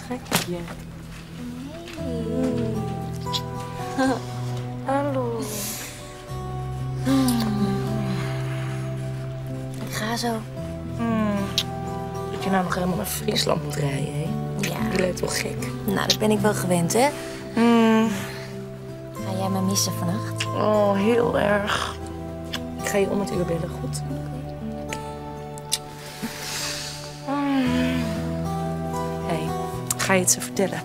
Ga ik? Ja. Hallo. Ik ga zo. Dat je nou nog helemaal naar Friesland moet rijden, hè? Ja. Je lijkt wel gek. Nou, dat ben ik wel gewend, hè? Ga jij me missen vannacht? Oh, heel erg. Ik ga je om het uur bellen, goed? Hey, ga je het ze vertellen?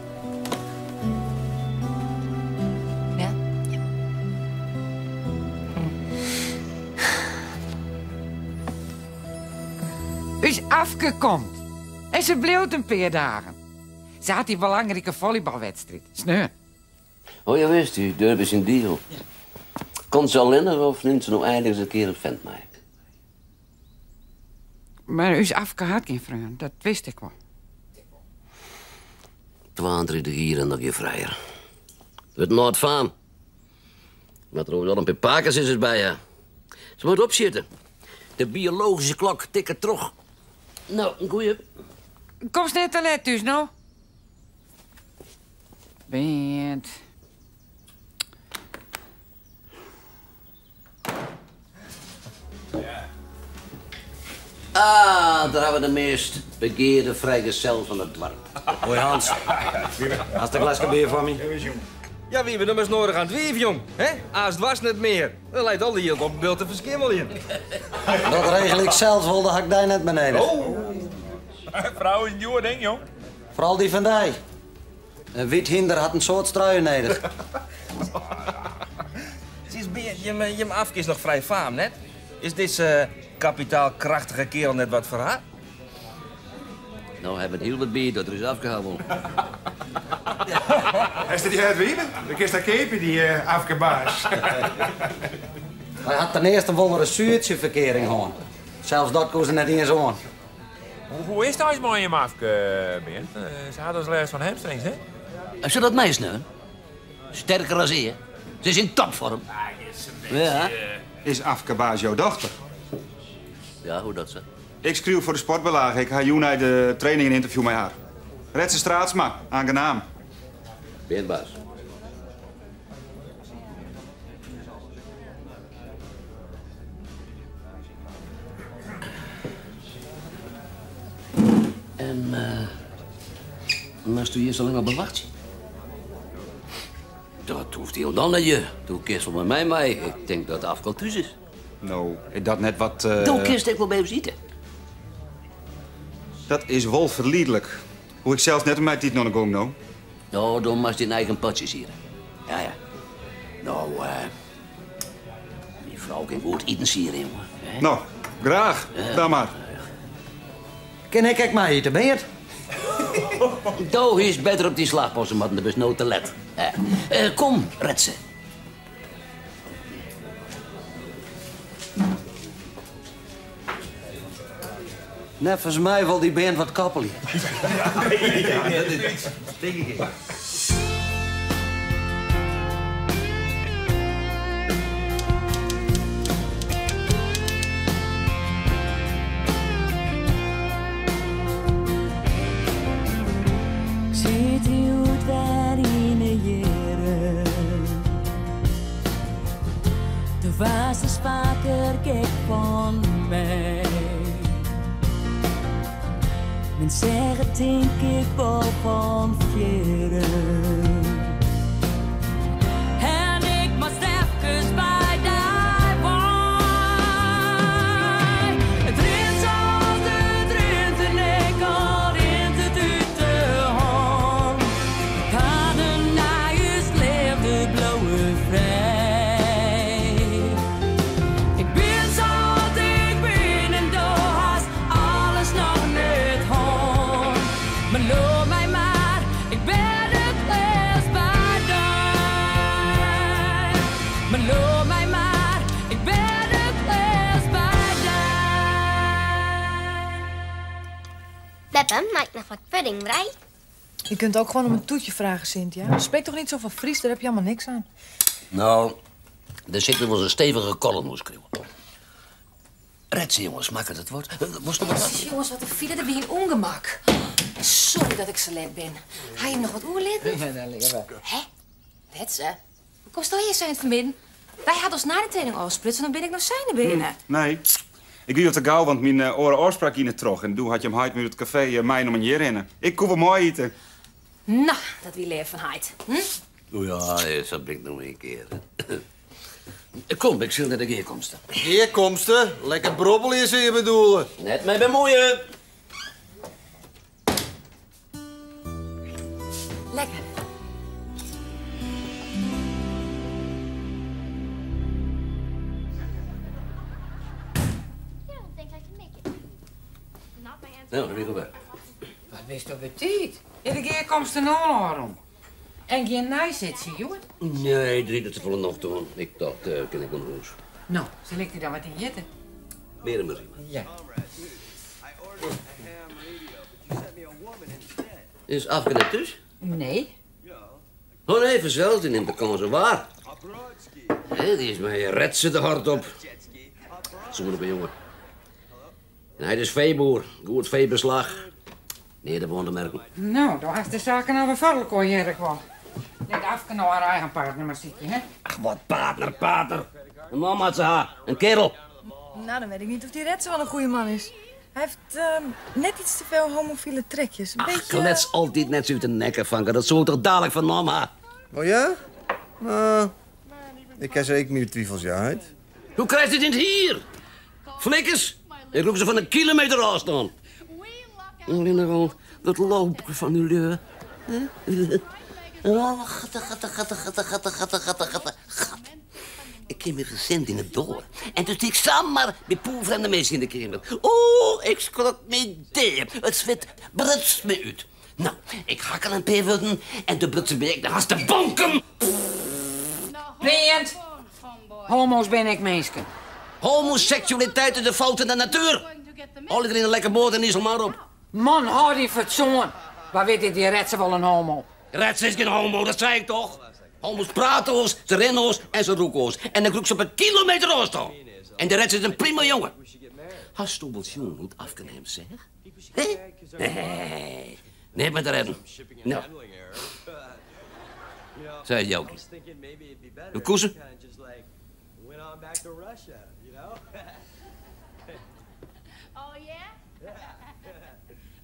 Ja? Ja. Us Afke komt. En ze bleef een paar dagen. Ze had die belangrijke volleybalwedstrijd. Sneu. Oh, ja, wist u, Durf is een deal. Komt ze al in of neemt ze nou eindelijk eens een keer een vent mee? Maar us Afke had geen vriend, dat wist ik wel. 32 hier en nog je vrijer. Het nooit van. Maar er wel een paar pakers is het bij je. Ze moet opzitten. De biologische klok tikt terug. Nou, een goeie. Kom snel te let dus, nou. Bent. Ah, daar hebben we de meest begeerde vrijgezel van het dorp. Hoi Hans. Has de glasje bier voor me? Ja, wie we nog eens nodig aan het wief, jong. Hè? Aas was net meer. Dan leidt al die hield op beeld te verskimmeljen. Dat regel ik zelf wel, dat had ik daar net beneden. Oh. Vrouw is een nieuwe ding, jong. Vooral die van die. Een wit hinder had een soort struien nodig. Is je, je afke is nog vrij faam, net? Is deze kapitaalkrachtige kerel net wat voor haar? Nou, hebben we heel wat bier dat er is afgehaald. Is dat die het wieven? De kist daar kepen, die afkebaas. Hij had ten eerste wel een zuurtje verkering gehad. Zelfs dat kon ze net eens aan. Hoe is het nou eens met je afke, Bernd? Ze had als les van hamstrings, hè? Als je dat meisje Sterker als ik, hè? Ze is in topvorm. Ja. Is Afke baas jouw dochter? Ja, hoe dat zo? Ik schreeuw voor de sportbelage. Ik ga Joenai de training en interview met haar. Retse Straatsma, aangenaam. Bernd baas. En moest u hier zo lang op bewachten? Dat hoeft heel dan naar je. Doe kerst wel met mij mee. Ik denk dat de afkant thuis is. Nou, ik dat net wat. Doe kerst ik wel bij hem zitten. Dat is wel verliedelijk. Hoe ik zelfs net om mij tijd nog een gong nou. Nou, dan mag je eigen padjes hier. Ja, ja. Nou, die vrouw kan goed eten hier, jongen. Hè? Nou, graag. Dan maar. Ken ik ook maar eten, Beert? Doe is beter op die slaagposten, maar de bus nooit te let. Kom, red ze. Neffens mij wil die band wat kappelen. Ja, dat is denk ik. Ik zit hier weer in de jaren. De was is vaker gek van mij. Men zeggen denk ik wel van veren. En ik moest even bij die wijn. Het rint zoals het rint en ik al rint het uit de hand. De paden naar je leefde blauwe vrij. Ik ben zoals ik ben en door haast alles nog net hond. Maar loop mij maar, ik ben het best bij die. Maar loop mij maar, ik ben het best bij die. Beppe, maak nog wat puddingbrei. Je kunt ook gewoon om een toetje vragen, Cynthia. Spreek toch niet zoveel Fries, daar heb je allemaal niks aan. Nou, er zit wel eens een stevige kolom moest krieuwen. Red ze, jongens, maak het het woord. Was nog wat? Jongens, wat een file, er wie een ongemak. Sorry dat ik sa let bin. Ha jim noch wat oerlitten? Ja, dan leave. Hè? Retze? Hoe komsto hjir sa yn it fermidden? Wy ha dochs nei de training ôfsprutsen, dan bin ik noch seine binnen. Nee. Ik wie wat te gau, want myn oare ôfspraak gie net troch. En doe hat jim heit my út it kafee meinommen hjirhinne. Ik koe wol mei-ite. No, dat wie leaf fan heit. Hm? O ja, sa bin ik no ien kear. Kom, ik sil nei de gearkomste. Gearkomste? Lekker brobbelje, sil je bedoele. Net mei bemuoie. Lekker. No, dan wie ik alwer. Wat bist op betiid? Is de gearkomste no al ôfrûn? En gjin neisitsje, hjoed? Nee, der is net safolle nocht oan. Ik tocht, eh, kin ik wol nei hûs. No, sil ik dy dan wat ynjitte? Mear mar. Ja. Is Afke net thús? Nee. Oh nee, fansels, dy nimt de kânsen waar. Hè, dy is mei Retze de hort op. Soenige jonge. En hy is feeboer, goed feebeslach. Neat op oan te merken. No, do hast de saken alwer foar elkoar, hear ik wol. Lit Afke no har eigen partner mar sykje, hè? Ach, wat partner, partner. In man moat se ha, in kerel. Nou, dan weet ik niet of die Retze wel een goede man is. Hij heeft net iets te veel homofiele trekjes. Een Ach, beetje... klets altyd net sa út de nekke, fanke. Dat soe ik toch dalik fernommen ha. Oh ja? Nou, ik ha sa ek myn twifels, ja, heit. Hoe krijst it yn it hier? Flikkers, ik rûk se fan in kilometer ôfstân. Allinnich al dat lopen fan dy lju. Oh, gatte, gatte, gatte, gatte, gatte, gatte, gatte, gatte, gat. Ik kin my fersint yn 'e doar. En doe stie ik samar by poerfrjemde minsken yn de keamer. Oeh, ik skrok my dea. It swit bruts my út. No, ik hakkel in pear wurden en doe brutsen my ek de hast de bonken. Beant, homo's binne ek minsken. Homoseksualiteit is in fout yn de natuer. Allegear in lekker boat en Iselmar op. Man, hâld dyn fatsoen. Wa wit is dy Retze wol in homo. Retze is gjin homo, dat sei ik toch? Homo's prate oars, se rinne oars en se rûke oars. En ik rûk se op in kilometer ôfstân. En de Retze is in prima jonge. Hasto wol sjoen hoe't Afke nei him seach? Hè? Nee, net mei te rêden. No. Sei Joukje. De koese?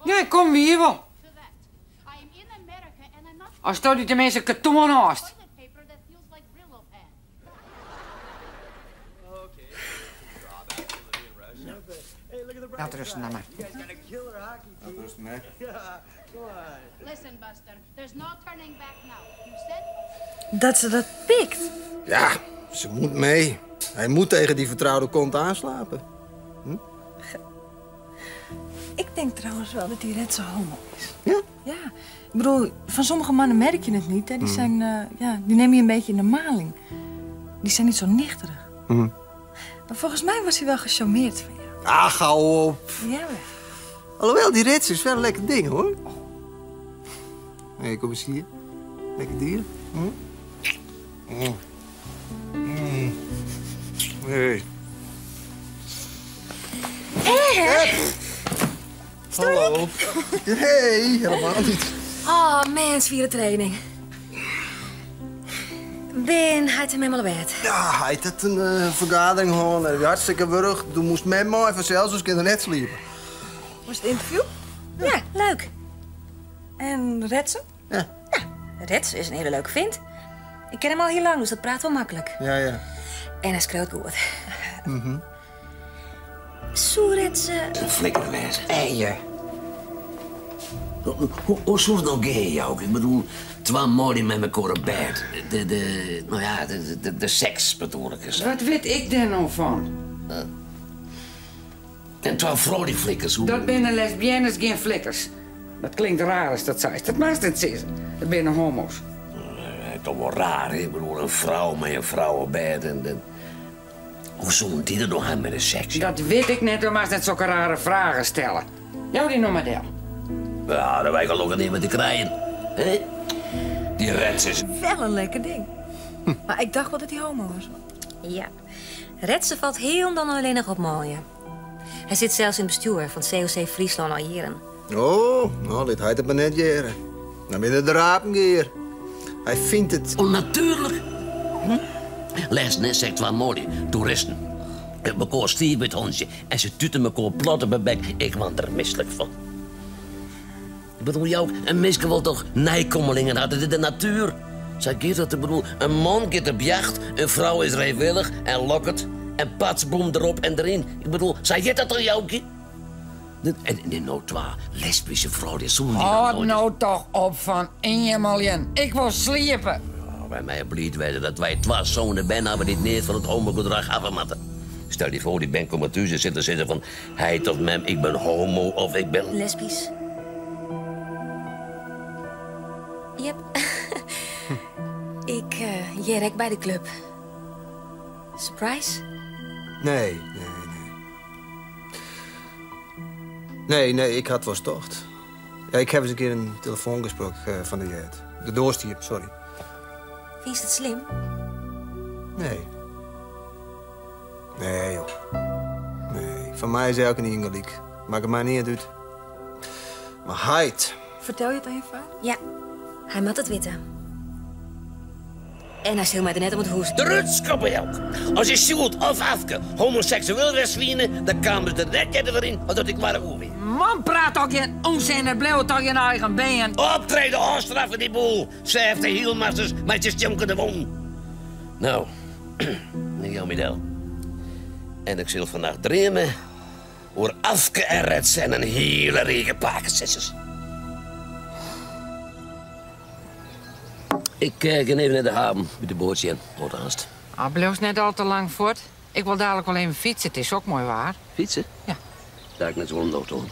Ja, kom wie wol. Asto dy teminsten katoen hâldst. Laat rusten dan maar. Laat rusten, hè. Dat ze dat pikt. Ja, ze moet mee. Hij moet tegen die vertrouwde kont aanslapen. Ik denk trouwens wel dat die Retze homo is. Ja? Ja. Ik bedoel, van sommige mannen merk je het niet. Hè? Die, zijn, ja, die nemen je een beetje in de maling. Die zijn niet zo nichterig. Maar volgens mij was hij wel gecharmeerd van jou. Ah, gauw op. Ja. Alhoewel, die Rits is wel een lekker ding, hoor. Hey, kom eens hier. Lekker dier. Hm? Mm. Mm. Hey. Hallo. Hey, helemaal niet. Oh, mens, vierde training. Ben, hij het hem helemaal op bed. Ja, hij had een vergadering gehad en hartstikke wurg. Toen moest men mooi vanzelfs, dus ik kon net sliepen. Was het interview? Ja, leuk. En Retze? Ja. Retze is een hele leuke vent. Ik ken hem al heel lang, dus dat praat wel makkelijk. Ja, ja. En hij schreeuwt goed. Soe Retze. Een flikker wezen. Eier. Hoe soe it no gean, Jouk? Ik bedoel, twa manlju mei mekoar op bêd. De, no ja, de seks bedoel ik eens. Wat weet ik dêr no fan? En twa froulju-flikkers. Hoe... Dat binne lesbiennes, gjin flikkers. Dat klinkt raar as dat seist. Dat moatst net sizze. Dat binne homo's. Toch wol raar, hè? Ik bedoel, in frou mei in frou op bêd en hoe soene dy dat no ha mei de seks? Dat wit ik net, do moatst net sokke rare fragen stelle. Jou dy no mar del. Ja, dan wy gelokkich neat mear te krijen. Hè? Dy Retze is... Wel een lekker ding. Maar ik dacht wel dat hij homo was. Hoor. Ja. Retze valt hielendal allinnich op manlju. Hy sit sels yn it bestjoer fan COC Fryslân al jierren. Oh, no, lit heit it mar net hearre. Dan binne de rapen gear. Hy fynt it. Onnatuerlik. Hm? Lêsten hè, seach ik twa manlju, toeristen. Mekoar stiif by it hantsje en se tuten mekoar plat op 'e bek. Ik waard der mislik fan. Ik bedoel, Jouk, in minske wol toch neikommelingen ha? Dat is de natuer. Sa giet dat. Ik bedoel, in man giet op jacht, in frou is reewillich en lokket en patsboem derop en deryn. Ik bedoel, sa hjit dat toch, Joukje? En no twa lesbische froulju soene dy Hâld dan nooit... no toch op fan eameljen. Ik wol sliepe. Oh, wy meie bliid wêze dat wy twa sûne bern hawwe dy't neat fan it homogedrach hawwe moatte. Stel dy foar, dy bern komme thús en sitte sizze fan heit of mem, ik bin homo of ik bin... Lesbisch. Jep. Ik hear ek by de klup. Surprise? Nee, nee, nee. Nee, nee, ik ha it wolris tocht. Ja, ik ha ris in kear in telefoangesprek fan dy heard. De doar stie iepen, sorry. Fynst it slim? Nee. Nee, joh. Nee, foar my is elkenien gelyk. Makket my neat út. Mar heit. Fertel je it oan je vader? Ja, hy moat it witte. En hy sil my der net om it hûs. Derút skoppe, Jouk. As dy Sjoerd of Afke homoseksueel west wiene, dan kamen se der net earder wer yn as dat ik warre oer wie. Man, praat toch gjin ûnsin en bliuw toch jin eigen bern. Optrede, ôfstraffe dy boel, sêfte hielmasters mei de stjonkende wûn. No, ik jou my del. En ik sil fannacht dreame oer Afke en Retze en in hiele rige pakesizzers. Ik gean even nei de haven by de boat sjen. Oant aanst. Ah, bliuwst net al te lang fuort. Ik wol dalik wol even fytse, it is ek moai waar. Fytse? Ja. Dêr ha ik net safolle nocht oan.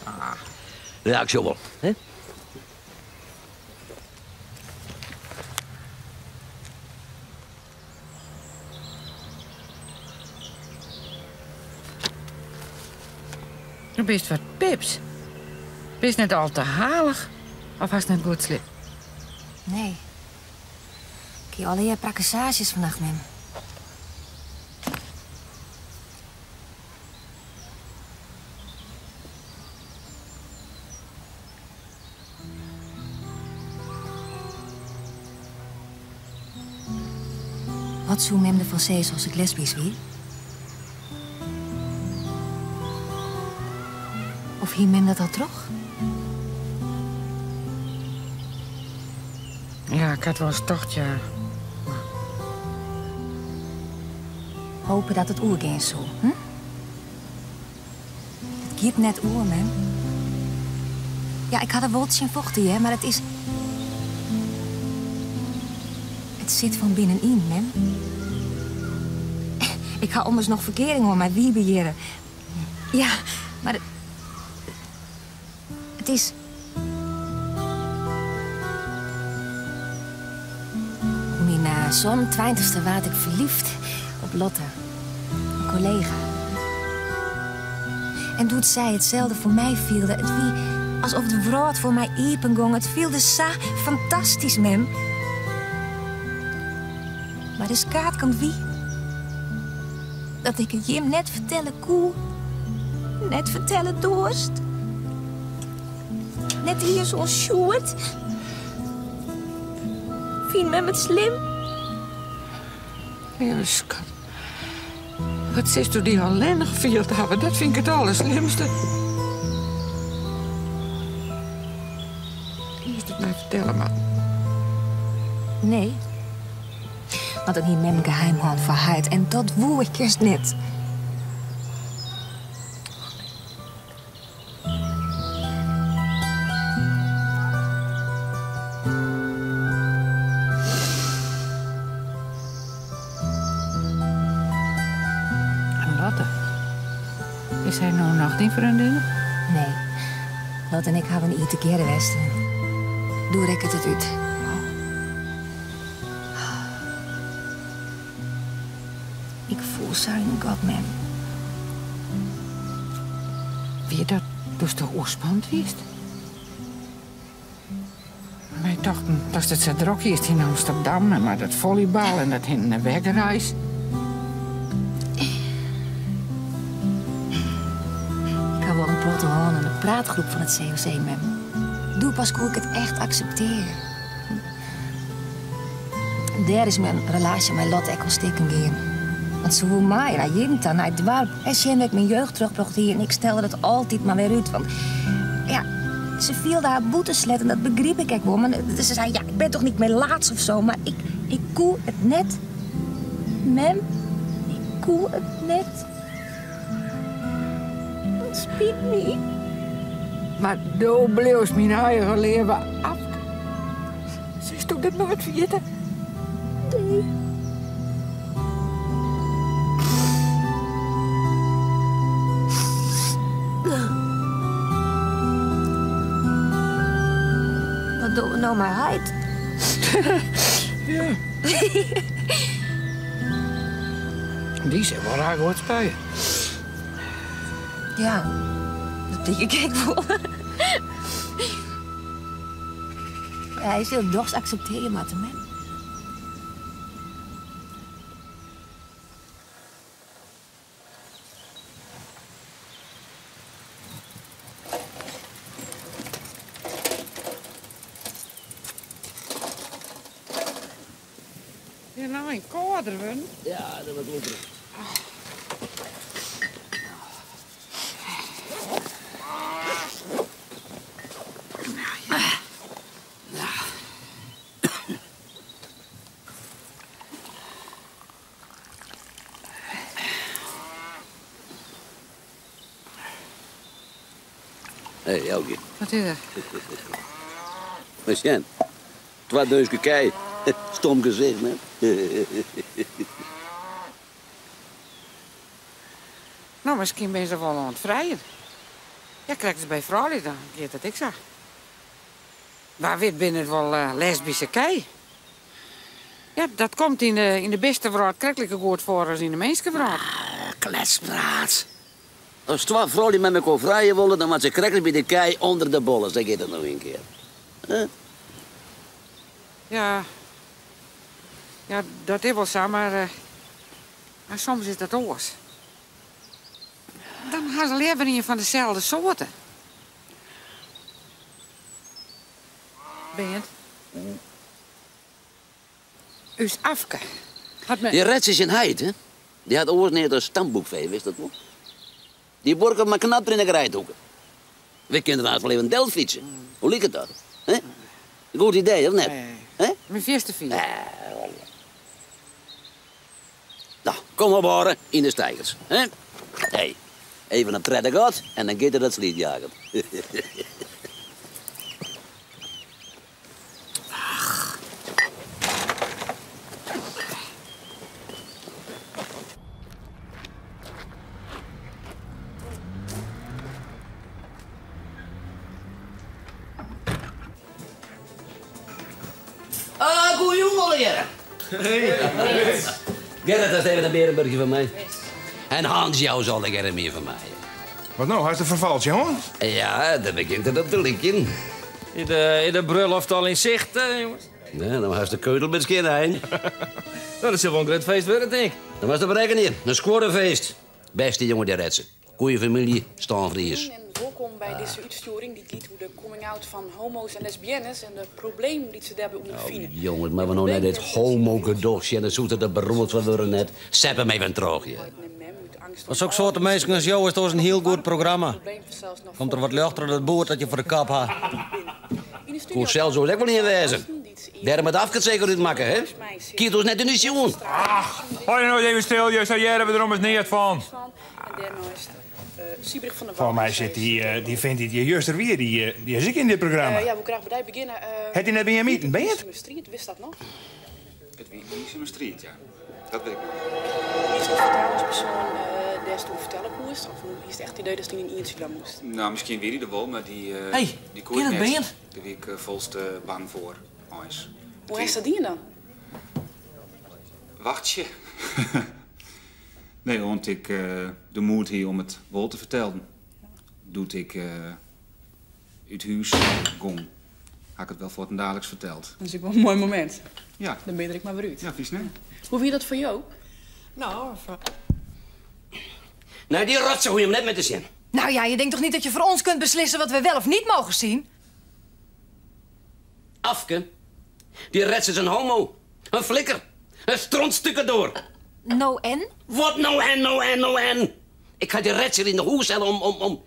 Ja, ik sjoch wol. Hè? Do bist wat pips. Bist net al te halich of hast net goed sliept? Nee. Ik hie allegear prakkesaasjes fannacht, mem. Wat soe mem derfan sizze as ik lesbysk wie? Of hie mem dat al troch? Ja, ik ha it wolris tocht, ja. Hope dat it oergean soe, hm? It giet net oer, mem. Ja, ik ha der wol tsjin fochten, hear, mar it is. It sit fan binnenyn, mem. Ik ha ommers noch ferkearing hân mei Wiebe hjirre. Ja, mar it is. Op myn sânentweintichste waard ik ferlyfd op Lotte, in kollega. En doe't sy itselde foar my fielde, it wie asof de wrâld foar my iepen gong. It fielde sa fantastysk, mem. Mar de skaadkant wie dat ik it jim net fertelle koe, net fertelle doarst. Net iens oan Sjoerd. Fynt mem it slim? Leave skat, wat silsto dy allinnich field hawwe, dat fyn ik it alderslimste. Hiest it my fertelle moatten? Nee, want dan hie mem geheim hâlden foar heit en dat woe ik earst net. En Lotte, is sy no noch dyn freondinne? Nee, Lotte en ik hawwe in jier tegearre west. Doe rekke it út. Ik foel sa yn in gat, mem. Wie dat doe'tst toch oerspand wiest? Wy tochten datst it sa drok hiest yn Amsterdam en mei dat folleybal en dat hinne en wer gereis. Ik ha wol in protte. te hâlden oan de praatgroep fan it COC, mem. Doe pas koe ik it echt akseptearje. Dêr is myn relaasje mei Lotte ek al stikken gien. Want se woe mei nei jierren ta nei it doarp en sjen wêr't ik myn jeugd trochbrocht hie en ik stelde dat altyd mar wer út. Want ja, se fielde har bûtensletten, dat begriep ik ek wol. Mar se sei, ja, ik ben toch niet melaats of zo, mar ik, ik koe it net. Mem, ik koe it net. It spyt my. Mar do bliuwst myn eigen leave Afke. Silsto dat noait ferjitte? Nee. Wat dogge we no mei heit? Ja. Dy sil wol raar goed spuie. Ja, dat tink ik ek wol. Hy sil it dochs akseptearje moatte, mem. Is it no yn kâlder wurden? Ja, dat wurdt lûker. Hé, Joukje. Wat is der? Moatst sjen. Twa Dútske kij. Stom gesicht, net? No, miskien binne se wol oan it frijen. Ja, krekt as by froulju, dan giet it ek sa. Wa wit binne it wol lesbyske kij. Ja, dat komt yn de, yn de bistewrâld krekt like goed foar as yn de minskewrâld. Ah, kletspraat. As twa froulju mei mekoar frije wolle, dan moatte se krekt as by de kij ûnder de bolle. Sa giet it no ien kear. Huh? Ja, ja, dat is wol sa, mar, eh, mar soms is dat oars. Dan ha se leaver ien fan deselde soarte. Beant. Us Afke hat me. Dy Rets is syn heit, hè? Dy hat oars neat as stamboekfee, witst dat wol? Dy buorket mar knapper yn 'e greidhoeke. Wy kinne der aanst wol even del fytse. Hoe liket dat? Hè? Goed idee, of net? Hè? Myn fierste fier. No, kom op hâlde, yn de steigers. Hè? Hey, even in tredde gat en dan giet er dat slydjagen. Ah, goeie allegearre. Hey. Gerrit, dat is even in bearenburchje foar my. En Hans, jou se allegearre mear foar my. Wat no, hast in ferfaltsje hân? Ja, dêr begjint it op te lykjen. Is de, is de brulloft al yn sicht, jonges? Ja, dan hast de keutel by it skjinne ein. No, dat sil wol in grut feest wurde, tink. Dan moatst op rekkenje. In skuorrefeest. Bêste jonge dy Retze. Goeie famylje, Stânfries. En wolkom by dizze útstjoering dy't giet oer de coming-out fan homo's en lesbiennes en de problemen dy't se dêrby ûnderfine. Oh, jonges, moatte we no nei dit homogedoch sjen, dan soe der beroerd fan wurde net. Set him even troch, ja. Foar soksoarte minsken as jo is it oars in hiel goed programma. Komt der wat ljocht troch dat boerd dat je foar de kop ha. Koe sels oars ek wol ien wêze. Dêrom hat Afke it seker útmakke, hè? Kiet oars net yn ús sjoen. Ach, hâld je no ris even stil, ju, sa hearre we der ommers neat fan. Foar my sit dy fint dy't hjir juster wie, dy is ek yn dit programma. Hat dy net by jim iten, Beant? It wie Iesumer Striid, ja. Dat wit ik noch. No, miskien wie dy der wol, mar dy Hey, dy koe ik kin it net. Beant? Dêr wie ik folste bang foar, eins. Hoe hast dat dien dan? Wachtsje. Nee, oant ik de moed hie om it wol te fertellen. Doe't ik út hûs gong, ha ik it wel fuortendaliks ferteld. Dat is ek wol in moai momint. Ja. Dan bin je der ek mar wer út. Ja, fynst net? Hoe wie dat foar jo? No, Nei dy rotse hoege jim net mear te sjen. Nou ja, je denkt toch niet dat je voor ons kunt beslissen wat we wel of niet mogen zien? Afke, die rets is een homo. Een flikker. Een strontstukken door. No en? Wat nou en, nou en, nou en? Ik ga die retser in de hoes om, om, om.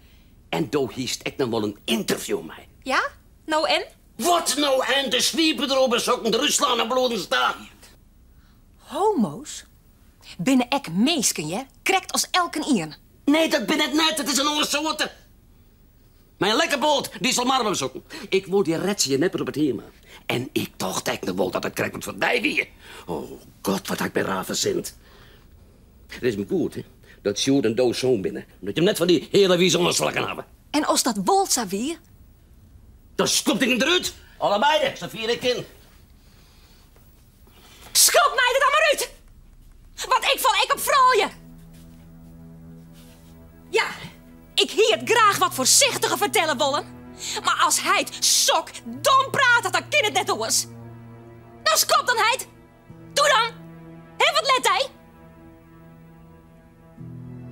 En do hiest ik nog wel een interview mij. Ja? No en? Wat nou en? De zwiepen erop en sokken de Rusland en bloeden staan. Homo's? Binnen ek meesken, je? Krekt als elke ien. Nee, dat ben het net. Het is een andere soort. Mijn lekkerboot, die zal maar zoeken. Ik wil die retse net op het hema. En ik dacht ik nog wel dat het krijgt van die weer. Oh god, wat ik bij raar verzint. Het is me goed, hè? Dat Sjoerd een doos zoon binnen. Dat je hem net van die hele wies onderslakken hebben. En als dat wolza weer? Dan stopt ik hem eruit. Allebei, ze vier ik in. Schop mij er dan maar uit! Want ik val ik op vrouwen. Ja, ik hier het graag wat voorzichtiger vertellen wollen. Maar als hij het sok dom praat, dan kan het net oors. Nou, skop dan heid. Doe dan. Hé, wat let hij?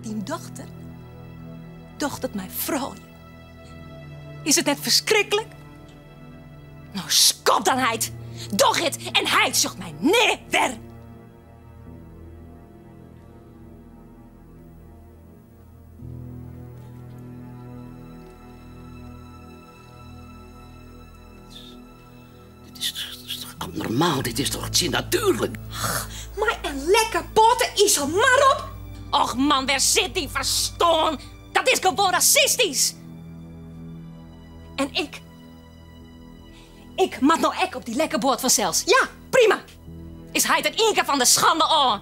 Die dochter dacht het mij vrouwen. Is het net verschrikkelijk? Nou, skop dan heid. Doch het en heid zocht mij never. Dit is toch abnormaal? Dit is toch natuurlijk? Maar een lekker poten is al maar op. Och man, waar zit die verstoon? Dat is gewoon racistisch. En ik... Ik mat nou ek op die lekker boord vanzelfs. Ja, prima. Is hij het één keer van de schande aan?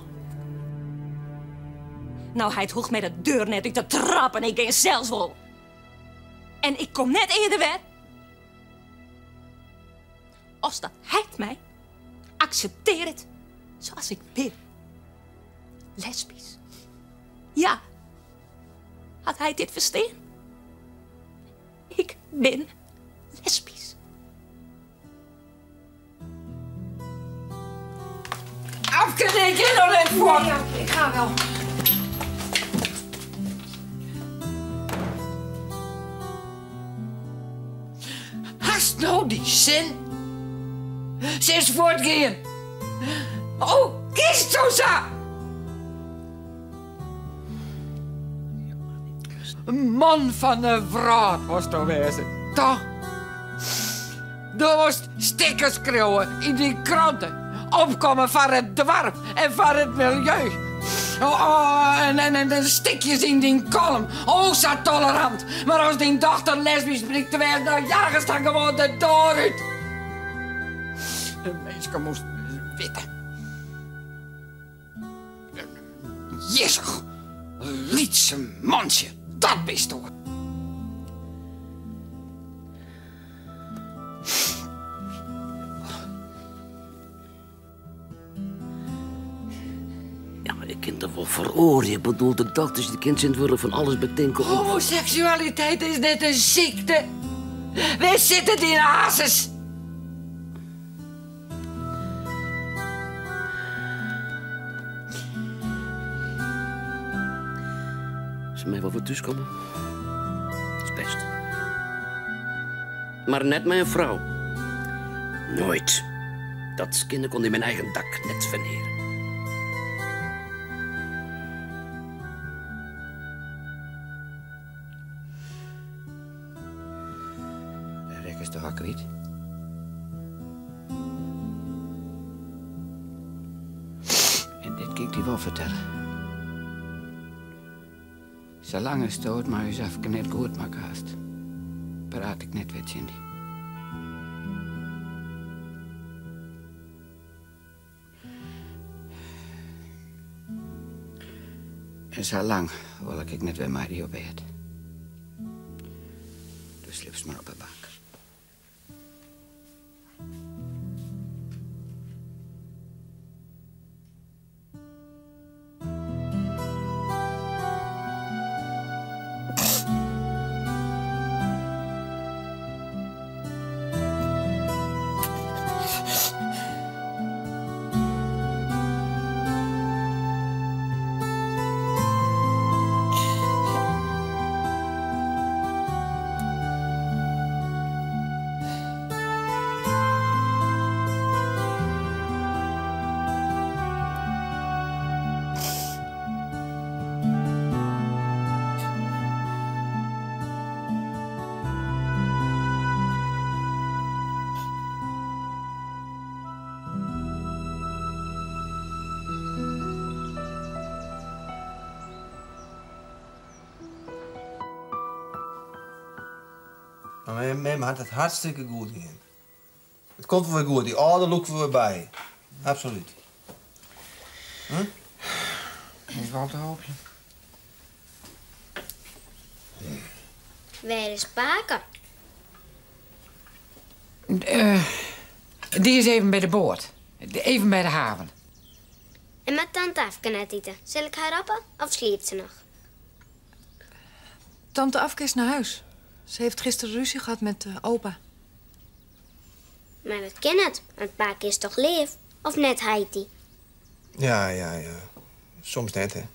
Nou, hij hoeft met de deur net uit te trappen. Ik ging zelfs wel. En ik kom net eerder weer. Als dat hij mij accepteer het zoals ik ben. Lesbisch. Ja. Had hij dit verstaan? Ik ben lesbisch. Afke, ik ga nog net voor. Nee, ik ga wel. Hast nou die zin? Ze is voortgaan. Oh, kies zo zo. Een man van de wraad was toch wezen, toch? Er was stickers schreeuwen in die kranten. Opkomen van het dwarp en van het milieu. Oh, en stikjes in die column. Oh, zo tolerant. Maar als die dochter lesbisch blijkt te werden, dan jagen ze dan gewoon de deur uit. De mensen moest weten. Jessig, lietse mansje, dat bist toch. Ja, maar ik kind er wel veroren. Ik bedoel, de dokters die kind zijn willen van alles bedenken. Om... Homoseksualiteit is net een ziekte. Wij zitten in hazes. Ze mij wel voor thuiskomen? Dat is best. Maar net mijn vrouw. Nooit. Dat kind kon in mijn eigen dak net verneren. De rek is toch al kwijt? En dit kan ik die wel vertellen. Zolang het stoot, maar jezelf net goed maken haast. Praat ik net met Cindy. En zo lang wil ik net weer maar die op bed. Dus sliep ze maar op de bank. Mar mem, mem hat it hartstikke goed dien. It komt wol wer goed, dy âlde lûke we wer by. Absolút. Hm? Is wol te hoopjen. Wêr is pake? Uh, dy is even by de boat. Even by de haven. En moat tante Afke net ite? Sil ik har roppe of sliept se noch? Tante Afke is naar huis. Ze heeft gisteren ruzie gehad met uh, opa. Maar dat kin net, want pake is toch leaf? Of net, heiti? Ja, ja, ja. Soms net, hè.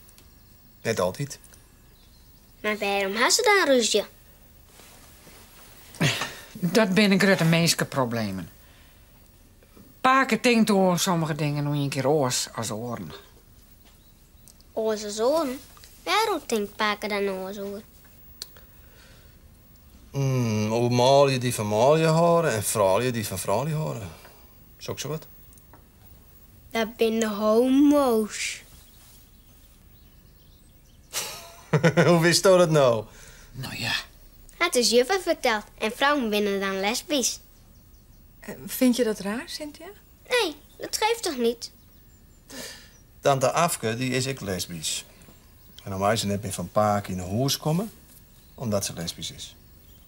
Net altyd. Mar wêrom ha se dan rúzje? Dat binne grutte minskeproblemen. Pake tinkt oer sommige dingen no ien kear oars as oaren. Oars as oaren? Wêroer tinkt pake dan oars oer? Mm, oer manlju dy't fan manlju hâlde en froulju dy't fan froulju hâlde. Soksawat. Dat binne homo's. Hoe witsto dat no? No ja. Hat ús juffer ferteld en frouwen binne dan lesbysk. Vind je dat raar, Cynthia? Nee, dat geeft toch niet? Tante Afke dy is ek lesbysk. En no mei se net mear fan pake yn 'e hûs komme, omdat se lesbysk is.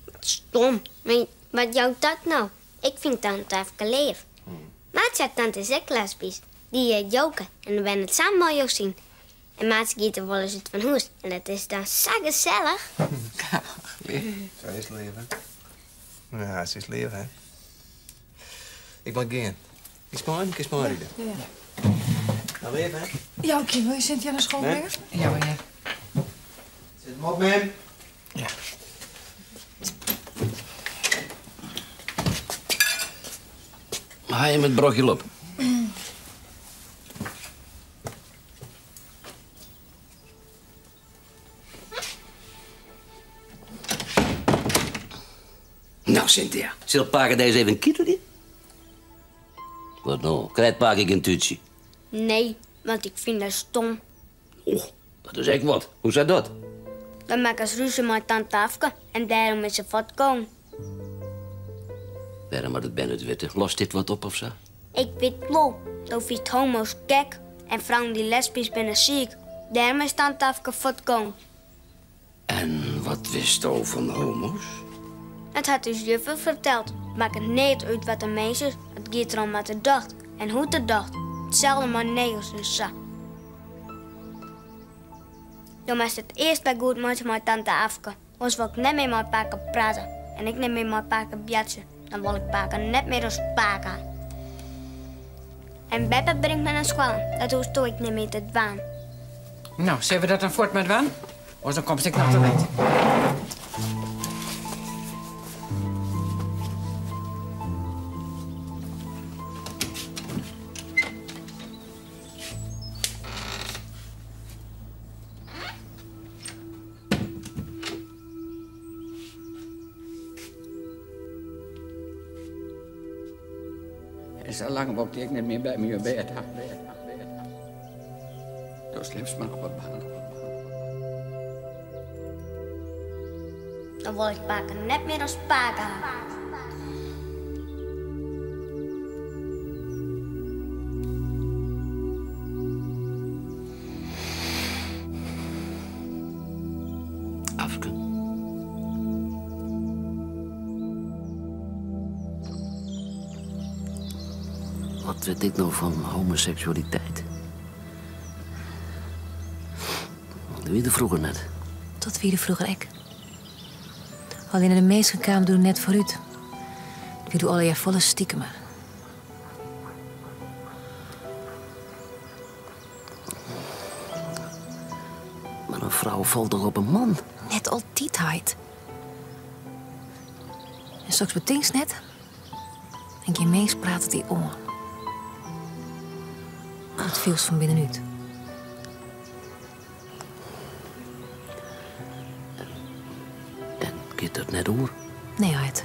Wat stom. Mar wat jout dat no? Ik fyn tante Afke leaf. Maartsje har tante is ek lesbysk. Dy hjit Joke en dan wennet sa moai Josien. En Maartsje giet der wolris út fan hûs en dat is dan sa gesellich. Sa is it leaf, hè? Ja, sa is it leaf, hè? Ik moat gean. Kinst mei? Kinst meiride? Ja, ja. No leaf, hè? Joukje, wil je Cynthia naar school brengen? Ja, ja. Set him op, mem. Ja. Ha jim it brochje op. Nou, Cynthia, sil pake dy ris even kitelje? Wat no? Krijt pake gjin tútsje? Nee, want ik fyn dat stom. Och, dat is ek wat. Hoe sa dat? Dan makkest rúzje mei tante Afke en dêrom is se fuortgong. Wêrom moat it bern it witte? Lost dit wat op of sa? Ik wit wol, do fynst homo's gek en frouwen dy't lesbysk binne siik. Dêrom is tante Afke fuortgong. En wat witsto fan homo's? Dat hat ús juffer ferteld. Makket neat út wat in mins is, it giet derom wat er docht en hoe't er docht. Itselde mei negers en sa. Do moatst it earst wer goed meitsje mei tante Afke, oars wol ik net mear mei pake prate en ek net mear mei pake boartsje. Dan wol ik pake net mear as pake ha. En beppe bringt my nei skoalle, dat hoechsto ek net mear te dwaan. No, sille we dat dan fuort mar dwaan? Oars dan komst ek noch te let. En sa lang wol ik dy ek net mear by my op bêd ha. Do sliepst mar op 'e bank. Dan wol ik pake net mear as pake ha. Afke. Wat wit ik no fan homoseksualiteit? Dat wie der froeger net. Dat wie der froeger ek. Allinne de minsken kamen doe net foarút. It wie doe allegear folle stiekemer. Mar in frou falt toch op in man? Net altyd, heit. En soks betinkst net. En gjin mins praat it dy oan. Dat fielst fan binnenút. En giet dat net oer? Nee, heit.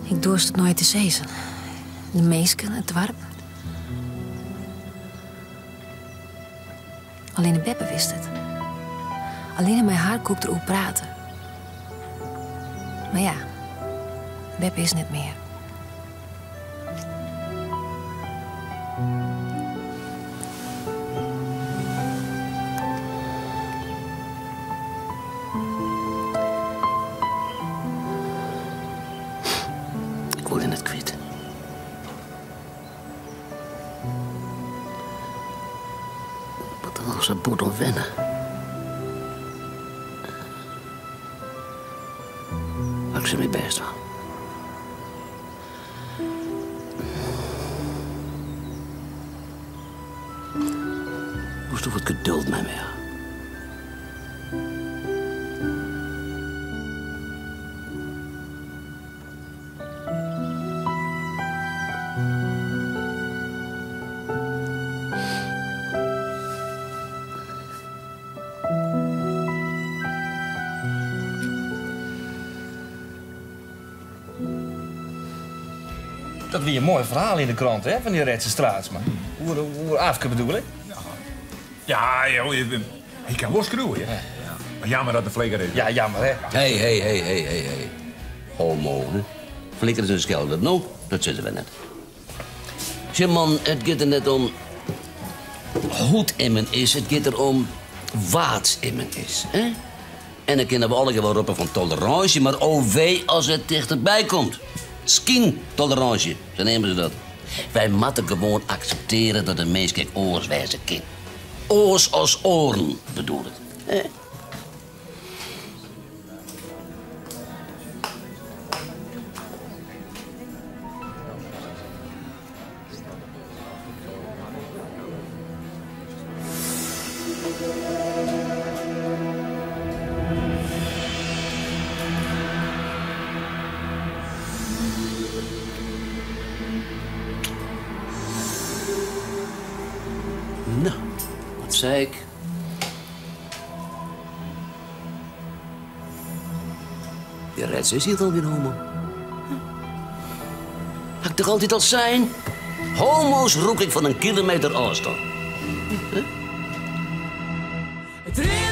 Ik doarst it noait te sizzen. De minsken, it doarp. Allinne beppe wist it. Allinne mei har koe ik deroer prate. Mar ja, beppe is net mear. Ik wol dy net kwyt. Moat der noch sa bot oan wenne. Mar ik sil myn bêst dwaan. Moatsto wat geduld mei my ha. Dat wie in moai ferhaal yn de krant, hè, fan dy Retze Straatsma. Oer, oer Afke bedoel ik. Ja, joh, hy kin wol skriuwe, ja. Mar jammer dat er flikker is. Ja, jammer, hè. Hé, hé, hé, hé, hé, hé. Homo, hè. Flikker is in skeldwurd, no? Dat sizze we net. Sjoch man, it giet der net om hoe't immen is, it giet der om wa't immen is, hè. En dan kinne we allegear wol roppe fan tolerânsje, mar o wee as it tichterby komt. Skyntolerânsje, sa neame se dat. Wy moatte gewoan akseptearje dat in minsk ek oars wêze kin. Oars as oaren, bedoel ik. Hè? No, wat sei ik? Dy Retze is hielendal gjin homo. Ha ik toch altyd al sein? Homo's rûk ik fan in kilometer ôfstân. It rint.